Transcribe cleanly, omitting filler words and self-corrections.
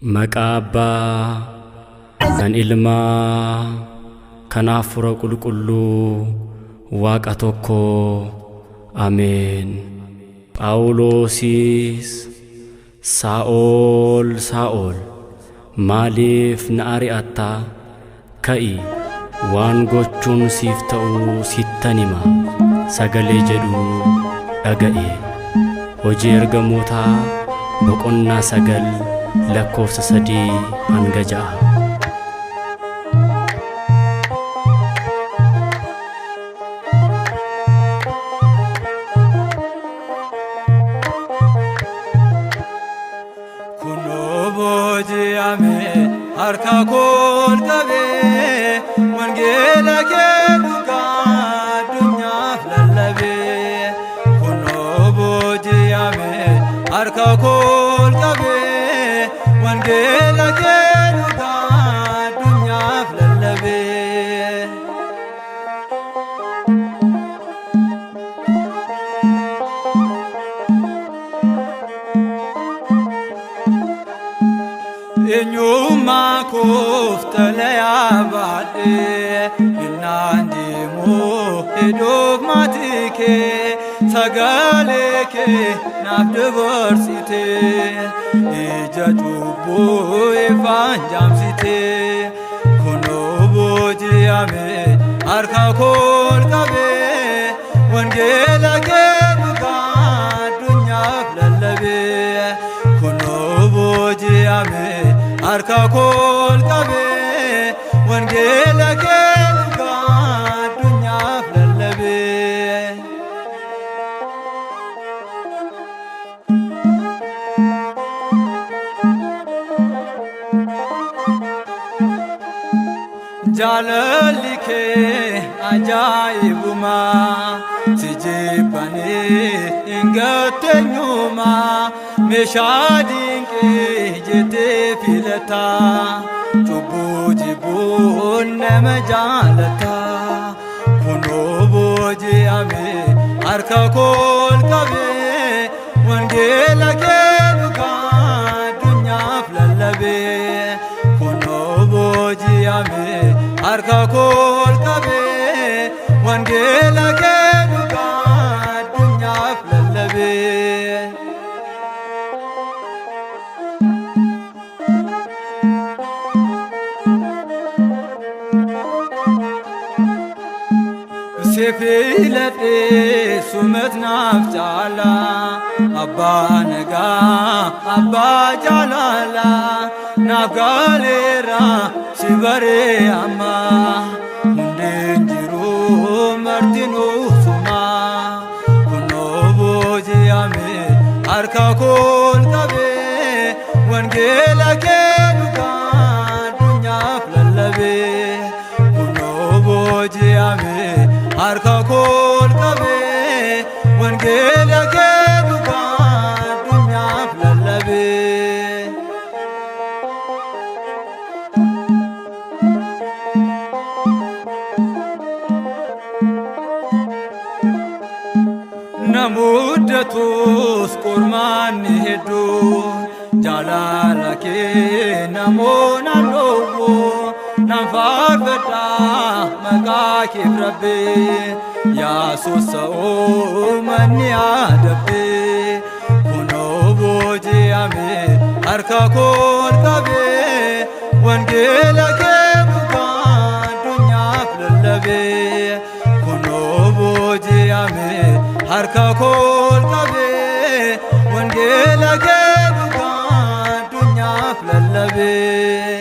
Maqaa Abbaa, kan Ilmaa, kan Hafuura Qulqulluu, Waaqa tokko. Ameen. Phaawulosis, Saa'ol, Saa'ol, maaliif na ari'atta? Ka'i, waan gochuun siif ta'u sittan hima sagalee jedhu dhaga'e. Hojii Ergamootaa boqonnaa 9 lakkoofsa 3 hanga 6. Kunoo booji'ame harka kool qabee wangeela kee dhugaa addunyaaf lallabee. Kunoo booji'ame harka kool qabee wangeela kee dhugaa addunyaaf lallabee. Eenyummaa koof xalayaa baadhee innaan deemu hidhuuf maatii kee sagalee kee naaf dabarsite ija cubbuu ifaan jaamsite kunoo booji'ame harka kool qabee wangeela kee dhugaa addunyaaf lallabee kunoo booji'ame harka kool qabee wangeela kee dhugaa addunyaaf lallabee. Jaalalli kee ajaa'ibuma si jibbanii hin gatteenyuma meeshaa dinqii jettee filata cubbuu jibbuun nama jaalata kunoo booji'ame harka kool qabee wangeela kee dhugaa addunyaaf lallabee kunoo booji'ame harka kool qabee wangeela kee dhugaa addunyaaf lallabee. Si filadhee sumat naaf caala abbaa nagaa abbaa jaalala naaf gaaleera si baree amma hundeen jiru martinuu suma kunoo booji'ame harka kool qabee wangeela kee dhugaa addunyaaf lallabee kunoo booji'ame harka kool qabee wangeela kee dhugaa addunyaaf lallabee. Na muddatus qormaanni hedduun jaalala kee namoota dhoowwu nan faarfadha maqaa keef rabbi Yesuus ta'uu manni adabbi kunoo booji'ame harka kool qabee wangeela kee dhugaa addunyaaf lallabee kunoo booji'ame harka kool qabee wangeela kee dhugaa addunyaaf lallabee.